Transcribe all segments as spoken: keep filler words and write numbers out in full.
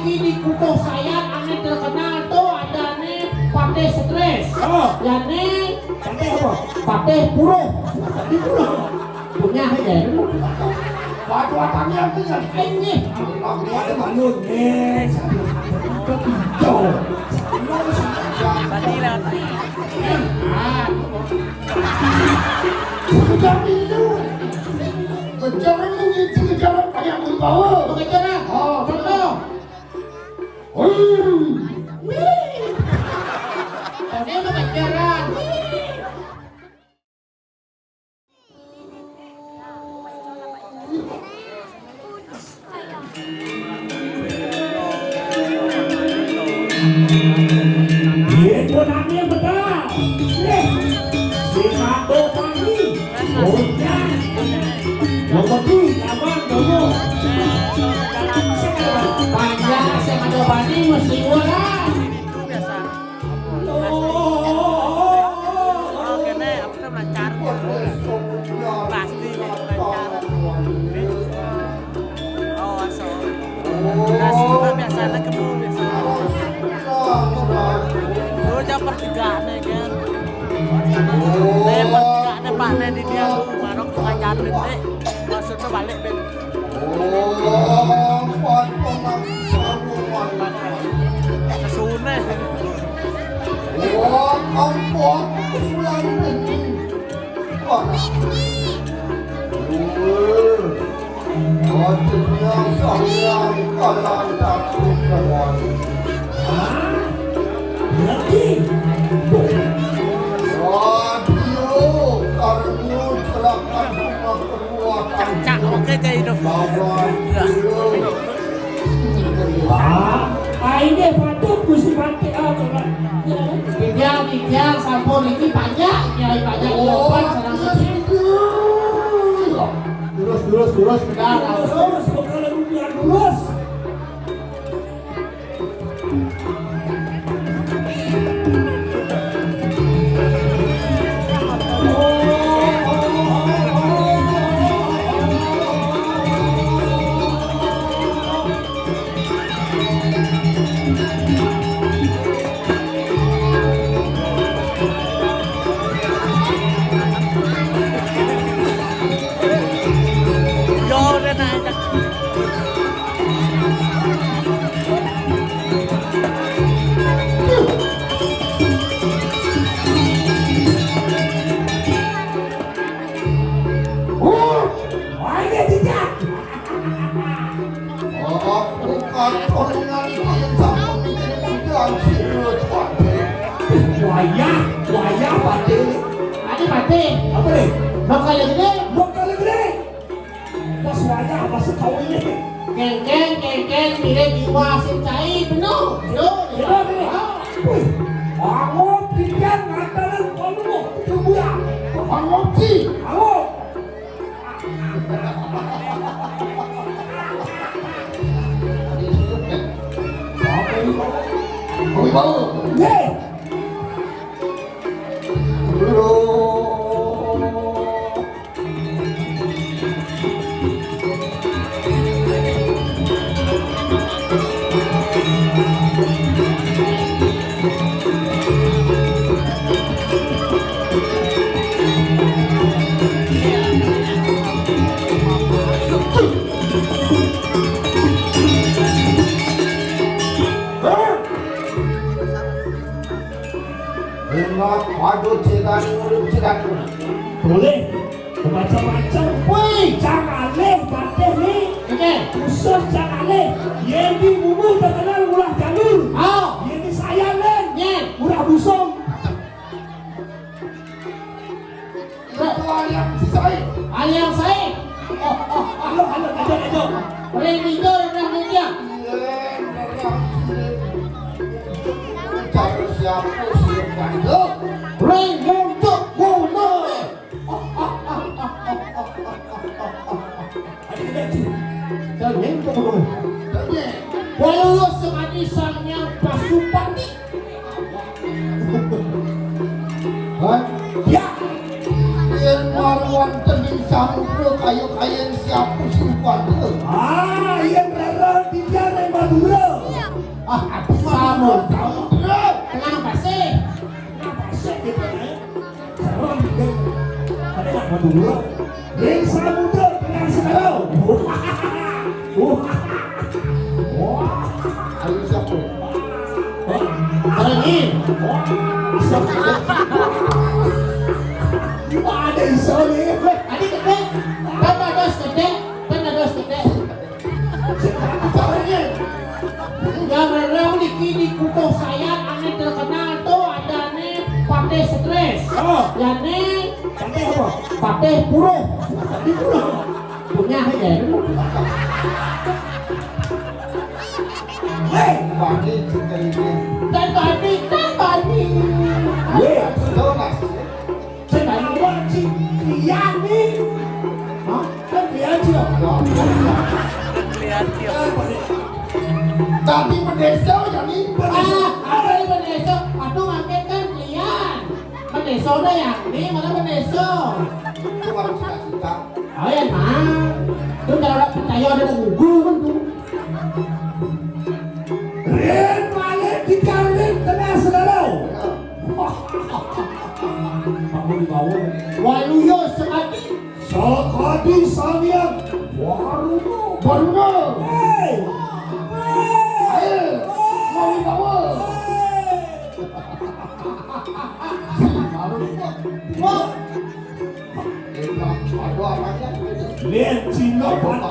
Di Kukuh Sayan ane terkenal tuh ada ane Patih Stres. Oh. Ya ane Patih apa? Patih Puruh. Patih Puruh. Punya ya. Waduh, atannya punya. Ini. Aku ada malu nih. Tadi lewat. Ah. Sudah minum. Kejaran lu itu kejaran kayak membawa. Kejaran. Oh, betul. Wih. Tadi lu kejaran. Yen pun ane bedah. Eh, si Mado Bani. Ojan. Lomoti, lawan, dono. Panjang, si Mado Bani mesti ulang. Oke, nih, apa tuh, lancar? Pasti, nih, lancar. Oh, aso. Nah, semua biasanya kebun, biasa. Terus jam pertigaannya, kan. Nih, pertigaannya, Pak, nih, di dia, baru pengajaran, nih. Maksudnya balik, Ben. Oh, Sesune. Oh, ampun, aku pulang ini. Wah. Dua. Wajibnya sampeyan kalah takut kawan. Hah? Berarti? Radio, karena celaka rumah Cak, oke, cak itu. Lawan. Ya. Ah, ah, ini patut Gusti Patih, ah, coba. Tidak, tidak, sampun ini banyak, ya, banyak. Oh, iya, sareng iya, Gusti. Iya. Terus, terus, terus, benar. Terus, terus, bukan lebih biar terus. Yo, udah naik. Oh, ayo, tidak. Oh, bukan tolongan itu yang sama dengan yang si Ruth Patih. Wayah, wayah, Patih. Ada Patih. Apa nih? Bakal gede. Bakal gede. Pas wayah masuk kau ini. Kengkeng, kengkeng, mirip jiwa sing cai, penuh. Yo, yo. Benar, benar. Ah. Wih, angot pikiran ngatakan kamu mau kebulan. Angot sih. Angot. Apa ini? Kau mau? Ye. Bro. Enak, waduh, cedak, waduh, cedak. Boleh. Macam-macam. Woi, Cang Alih, Patih ni. Oke. Khusus Cang Alih. Yén di Mumu terkenal murah jalur. Oh. Yén di Sayan, Lén. Yén. Murah busung. Itu ayam saé. Ayam saé. Oh, oh, halo, halo, aja, aja. Ring itu udah media. Cari siapa sih yang bandel? Ring muncuk gunung. Ayo, ayo, ayo. Jangan gunung. Walau semani sangnya Pasupati. Hah? Ya. Yén marwan tening samudra kaya-kaya siapa sing kuwasa? Ah, yén rara titiang ring Madura. Kenapa sih? Kenapa sih gitu, eh? Serem gitu. Ada nggak mau dulu? Ring Samudra dengan Sekarau. Wah. Wah. Ayo, siap, tuh. Wah. Keren, nih. Wah. Siap, tuh. Wah, ada iso nih. Tadi gede. Kan ada gede. Kan ada gede. Yang rereu niki di Kutuh Sayan anu terkenal tuh adané Patih Stres. Oh. Yané Patih apa? Patih Puruh. Patih Puruh. Punya ya. Hei, bagi cerita ini. Dan bagi, dan bagi. Weh, betul, Mas. Sing gak luwih, Ci. Iya, nih. Hah? Kan dia, Ci, ya? Wah, wah, wah. Tadi pendesa, jadi pendesa. Ah, apa nih pendesa? Aduh, makin kan kalian. Pendesa udah ya, nih mana pendesa? Itu baru cita-cita. Oh ya, nah. Itu kalau orang percaya ada gugu kan tuh. Rin malih dikawin tengah sedalo. Bangun bangun. Waluya sekadi. Sekadi samian. Waruno. Waruno. Hei. Ayo. Mau bangun. Waruno. Wah. Lén Cina Pak.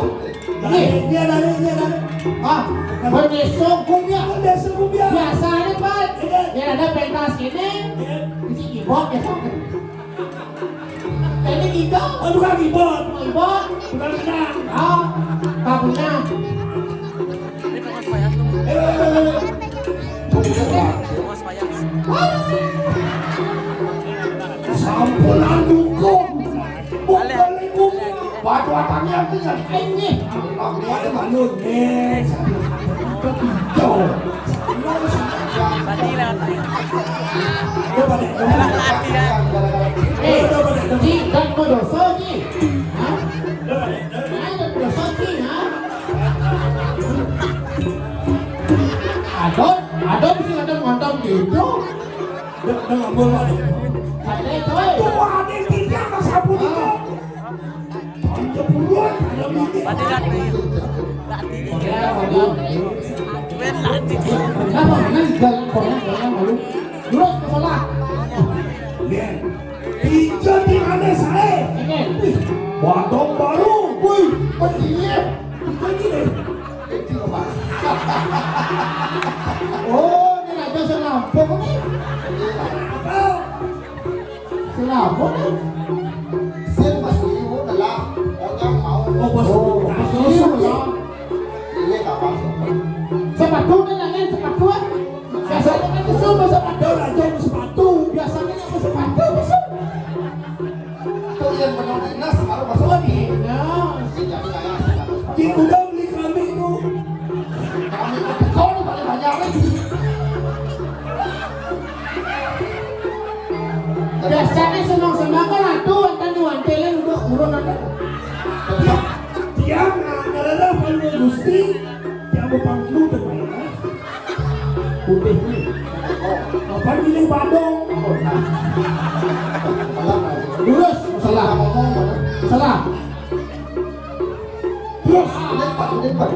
Dari dia, dari dia, dari. Ah, bendésa kumbia. Bendésa kumbia. Biasané, Pak. Iya. Yén ada pentas kéné, iya, isi keyboard ya. Ini keyboard. Oh, bukan keyboard. Keyboard. Bukan kena. Ah, kamunya. Sampunan dukung. Bukan dukung. Batu atangnya artinya ini. Aku ada balon, eh. Hijau. Tadi lewat. Coba deh, coba deh. Eh, coba deh, coba. Ci, kan mau dosa, Ci. Hah? Coba deh. Adon, adon sih ada ngontom gitu. Udah, udah nggak boleh. Santai, coy. Tuh, ada yang tinggi atas sapu itu. Panjang buruan, ada minggir. Oke, oke. Kenapa? Mana di jalan, koran, koran, lalu. Terus ke sekolah. Iya. Ijo di mana saya? Ini. Wih, Batang Baru. Wih, pendidik. Pendidik. Oh, ini raja sing nampung ini. Sing nampung ini. Sing Mas Iwu telah onyang mau. Oh, bos. Oh, bos. Iya, iya. Sepatu nih, nanyain sepatu, ah. Biasanya kan itu sama sepatu, raja sama sepatu. Biasanya apa sepatu, bos? Itu yang penuh dinas, baru masuk. Oh, dinas. Iya, saya sepatu. Di gudang beli kami itu. Kami itu kau nih paling banyak lagi. Biasanya senang-senang kan atuh, kan nyuantelin udah kurang ada. Dia, dia nggak ngerela kalau Gusti, dia mau panggung tuh, Pak, ya. Putih nih. Apa ini Badung? Lurus, salah. Salah. Terus, lipat, lipat.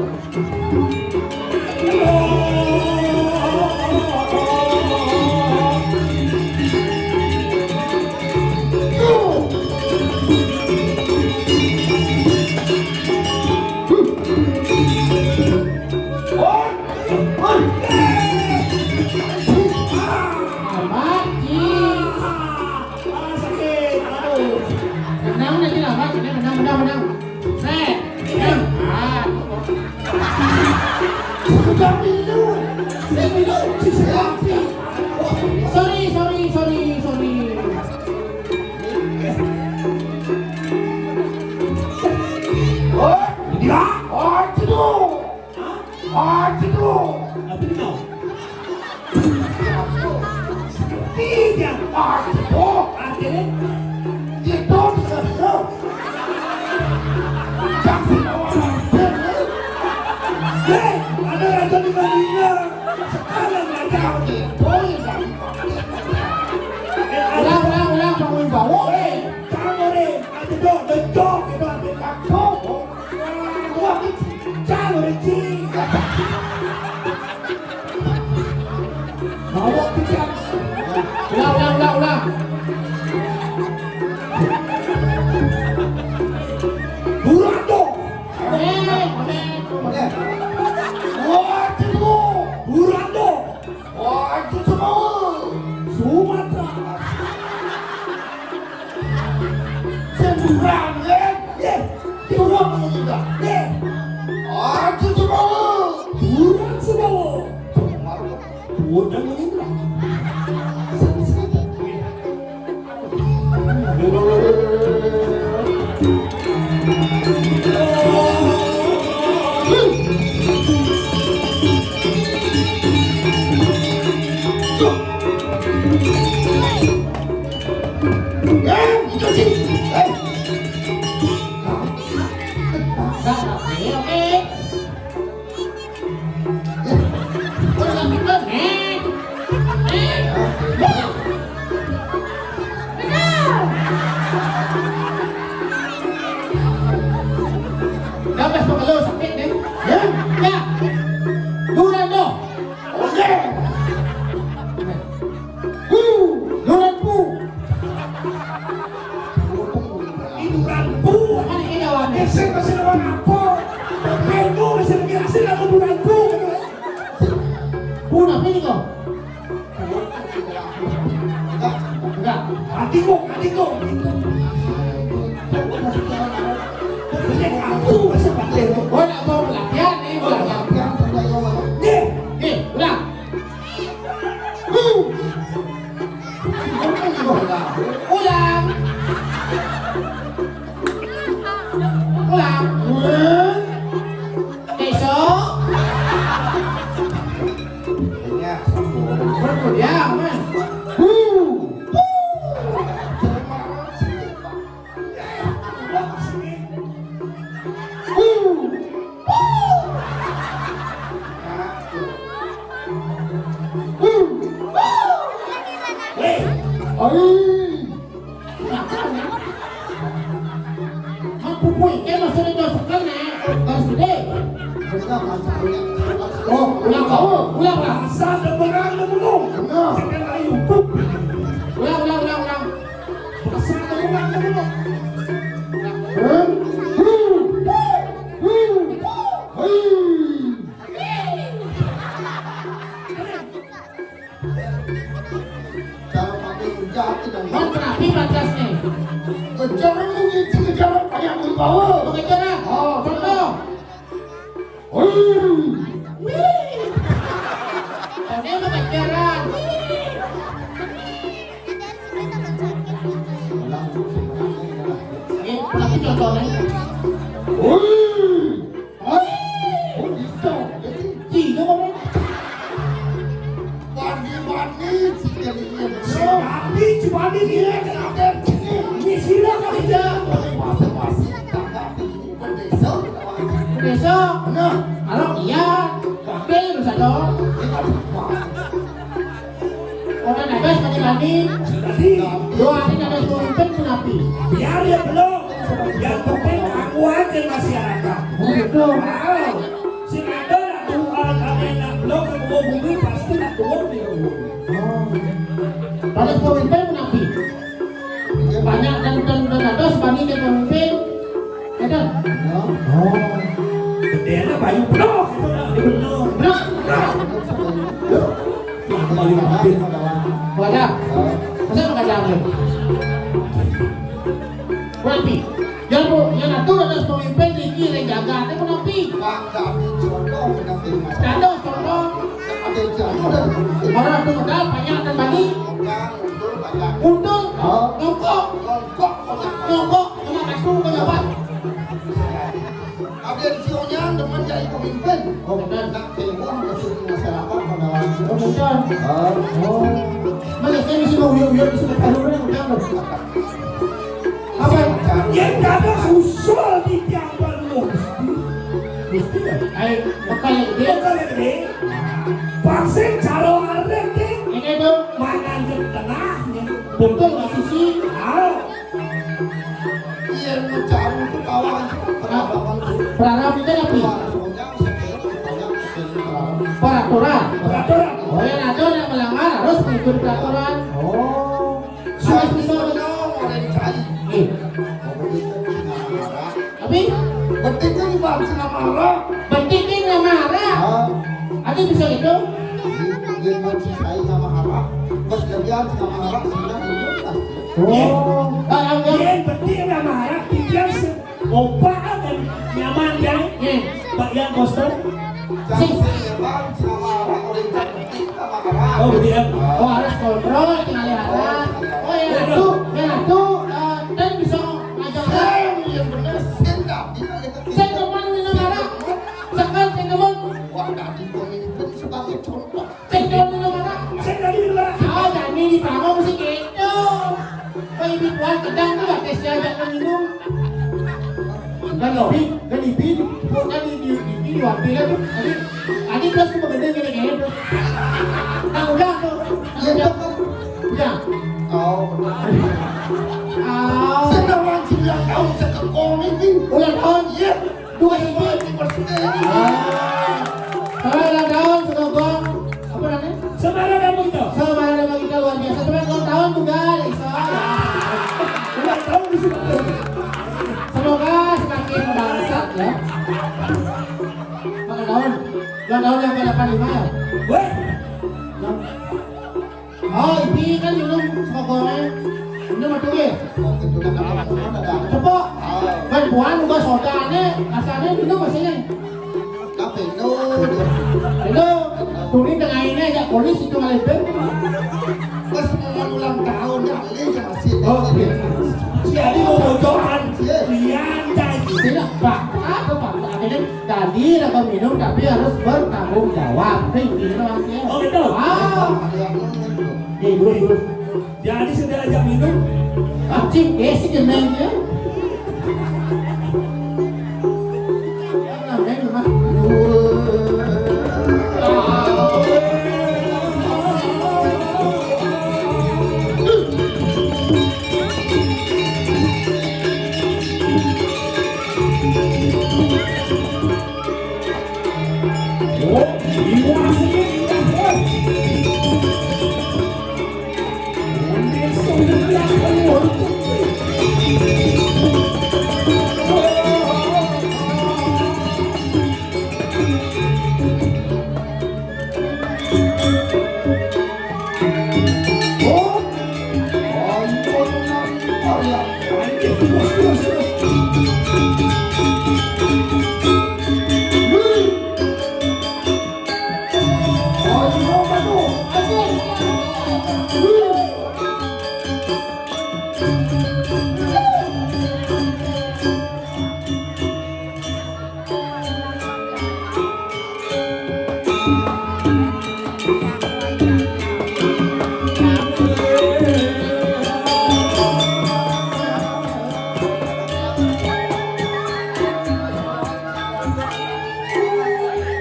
Menang, menang, menang, menang. Set. Menang. Ah. Sudah minum. Saya minum, saya api. Sorry, sorry, sorry, sorry. Oh, ya, oh, itu. Hah? Oh, itu. Apa itu? Tidak. Oh, itu. Artinya? Itu tidak. Jangan orang. Hei, ada raja di Madinah. Sekarang Ulang, ulang, ulang, Pak Wibawa. Eh, jangan, eh. Ada dok, dok, dok, dok, dok. Wah, jangan, eh, cing. Bawa ke jam. Ulang, ulang, ulang, ulang. Buruan dong. Eh, eh, eh. Wah, tunggu. Buruan dong. Wah, itu semua. Sumatera. Semburan, eh. Eh, di rumah juga. Eh. Wah, itu semua. Buruan semua. Udah meninggal. Dah best pengelo sakit ni. Ya. Ya. Buruan dong. Oke. Hu. Buruan pu. Ini buruan pu. Kan ini lawan. Esek masih lawan apa? Menu masih lagi hasil aku buruan pu. Pu apa ini kau? Enggak. Mati kok, mati kok. Ini aku masih mati. Kau nak bawa pelatihan ni, ulang. Ni, ni, ulang. Ulang. Ulang. Besok. Berkuliah, man. Hei. Ai. Mampu pui, eh, masih ada dua sekali, eh. Baru gede. Oh, ulang, ulang, ulang, ulang. Asal ada benang, ada benung. Benar. Sekarang YouTube. Ulang, ulang, ulang, ulang. Asal ada benang, ada benung. Hei. Hei. Hei. Cara pakai penjati dan man terapi batasnya. Kejar lu gitu, kejar apa yang lu bawa? Pengejaran. Oh, contoh. Wih. Tadi pengejaran. Ini pelaku contohnya. Wih. Hei, oh, bisa. Jadi, Cina ngomong. Bani-bani, Cina ini. Tapi cuma ini dia, kenapa? Ini sila kali dia. Masing-masing, tak ada ini, bendesa. Bendesa. Nah. Kalau iya, wakil, bisa dong. Ini kan apa? Orang ada sekali kami. Jadi, doa ini ada pemimpin pun api. Biar dia belum. Yang penting aku aja masyarakat. Betul. Wow. Si ada nak doa kami nak belum ke bumi pasti nak turun di rumah. Oh. Pada pemimpin pun api. Banyak dan dan dan ada sebanding dengan pemimpin. Ada? Ya. Oh. Dia nak bayu penuh. Penuh. Penuh. Penuh. Wadah. Masa wadah tu? Berarti, yang bu, yang atur ada pemimpin tinggi dan jaga. Ada pun api. Pak, tak ada contoh, tak ada contoh. Tak ada contoh dan orang tu dah banyak dan bagi. Untung, untung, nyongkok, nyongkok, nyongkok, cuma satu pejabat. Ada sionya demen jadi pemimpin. Oh, benar. Nak tengok ke sini masyarakat pada langsung. Oh, benar. Ah. Oh. Mana saya mesti mau uyuk-uyuk di sini, kalau mana macam tu. Apa? Yang ada usul di tiang baru. Mesti. Mesti ya? Ai, bakal dia. Bakal dia. Vaksin calon Peraturan. Peraturan. Oh, yang ada yang melanggar harus mengikuti peraturan. Oh. Siapa bisa orang cari? Eh. Pokoknya itu nggak marah. Tapi betiknya di bawah sih nggak marah. Betiknya nggak marah. Ah. Ada bisa gitu? Dia buat si saya nggak marah. Bos kerjaan sih nggak marah. Sudah itu pasti. Oh. Ah, yang Dia betik nggak marah. Dia se- Opa kan nyaman ya. Iya. Pak yang koster. Sing Oh, betul ya. Oh, harus kontrol tinggal ya. Oh, ya tuh, ya tuh, eh, ten bisa ngajak. Sen, yang bener, sen dah. Sen ke mana ini marah? Sekarang sen ke mana? Wah, tadi pemimpin sebagai contoh. Cek dulu dulu mana? Cek dari dulu mana? Ah, jadi di panggung sih gitu. Kau ibu tuan kedang tu lah, tes dia ajak kau minum. Kan lebih, kan lebih, bukan di di di di waktu itu. Tadi tadi terus tu bergedeng gini gini tu. Nah, udah tu. Udah. Udah. Oh. Ah. Saya dah orang sembilan tahun saya ke komik ni. Ulang tahun? Iya. Dua ribu. Ah. Selamat ulang tahun, semoga apa namanya? Semangat dan begitu. Semangat dan begitu luar biasa. Semangat ulang tahun juga, Iso. Ulang tahun di sini. Semoga semakin bangsat ya. Ulang tahun, ulang tahun yang ke delapan lima ya. Weh. Yang Oh, ini kan minum sokongnya. Minum apa ya? Cepok. Kan buan juga soda nih, asalnya minum masihnya. Tapi itu Itu, tuni tengah ini aja polis itu ngalipin. Pas mau ulang tahun ya, ini masih. Oh, iya. Si Adi mau bocoran. Iya. Lian janji. Tidak, Pak. Apa, Pak? Akhirnya Tadi rokok minum tapi harus bertanggung jawab. Hei, gitu maksudnya. Oh, gitu. Ah. Iya, dulu, dulu. Jadi sudah ajak minum. Acim, eh, si gemen ya. Nah, men, mah.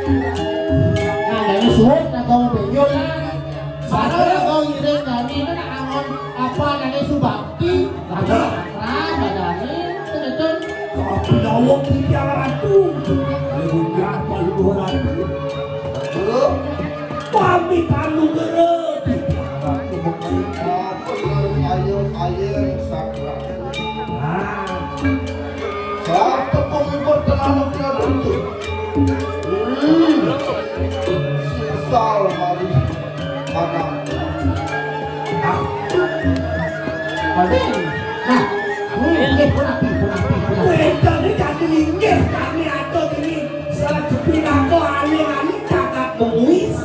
Nah, dari suwuk, nah, kalau beliau lah. Baru lah, kalau ngiring kami, kan, angon, apa, dari subakti, baru, nah, badani, itu, itu. Tapi lawak di tiang ratu. Kalau hujan, paling dua ratu. Pamit anu gere. Ayo, ayo, sakra. Nah. Siapa pemimpin terlalu tidak tentu? Hmm. Sisal hari mana? Ah. Nah. Hmm, ini pun api, pun api, pun api. Weh, kami jadi linggih, kami atur ini. Salah jepit aku, aneh-aneh, kakak bengis.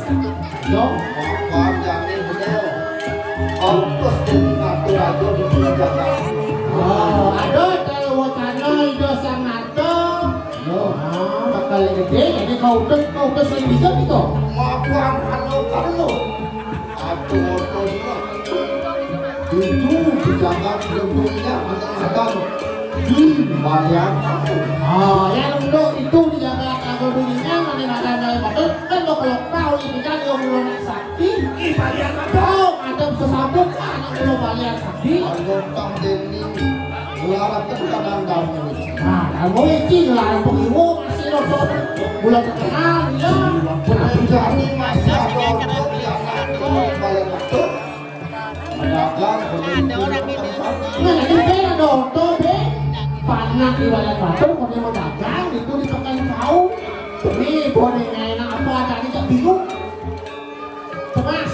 Yo, makan jani bener. Ongkos jadi ngatur aja di Jakarta. Oh, aduh, kalau wacana itu sang ngatur. Yo, ah, bakal gede, jadi kau udah, kau udah sering bisa gitu. Makan anu kalu. Aduh, otonya. Itu pejabat gedungnya kadang-kadang di Balian Kampung. Ah, yang untuk itu di Jakarta gedungnya mana ada yang betul kan lo kalau tahu itu kan lo mulai sakti. Di Balian Kampung. Oh, ada sesapu kan lo Balian sakti. Kalau Kang Denny, larakan kadang kamu. Nah, kamu itu larang pengiwo masih lo bulan terkenal ya. Bulan terkenal. Di Wayan Batur, kok dia mau dagang, itu di Pekan Cau. Nih, boneka enak apa ada, ini tak bingung. Cemas.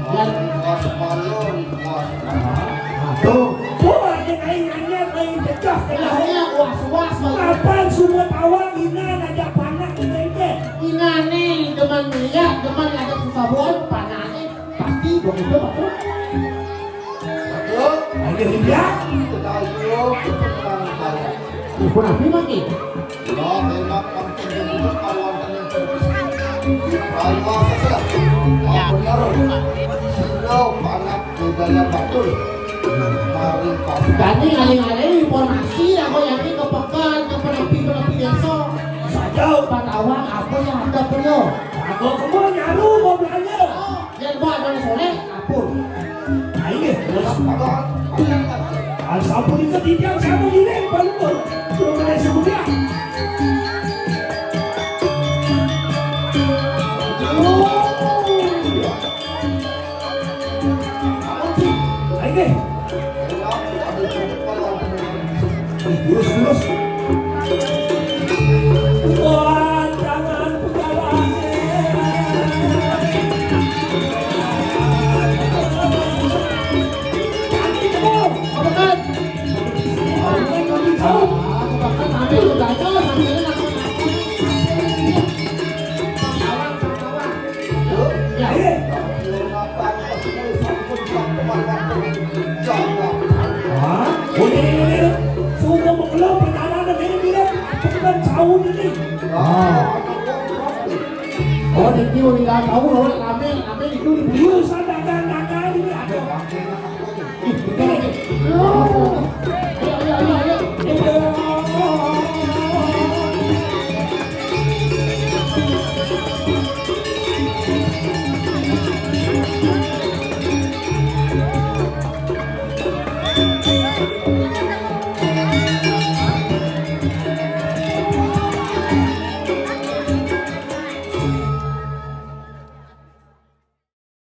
Dan was balon, was balon. Nah, tuh. Tuh, ada kain anyar, kain pecah, kena. Akhirnya was-was, Bang. Kapan semua tawang, Inan, ada panak, kita ini. Inan nih, demen lihat, demen ada susah buat, panaknya pasti begitu, Pak. Ayo, Lydia. Kita ayo, kita ayo. Ibu Nabi mati. Ya, memang penting untuk kawan. Ayo, saja. Mau benar. Sino panak budaya Batur. Mari, Pak. Dani ngalih-ngalih informasi, aku yakin ke Pekan, ke penepi-penepi desa. Saja. Patawa apa yang ada perlu. Aku kemana nyaru mau belanja. Oh. Yen kok ana soleh, kapur. Ayo, terus. Asampun itu tidak sama diri, Pak Lukun. Belum ada sebulan. Ayo. Terus, terus. Wah, jangan pejalan. Cantik, Bu. Apa kan? Aku kan sampai ke Batu, sampai ke Batu. Bang Tawang, Bang Tawang. Ya, iya. Hah? Udah, udah, udah. Sudah mau keluar perjalanan ini, dia bukan jauh ini. Ah. Oh, di Q tinggal tahu, oh, rame, rame itu di Q sana, dagang, dagang ini ada. Ih, ini lagi. Ayo, ayo, ayo, ayo.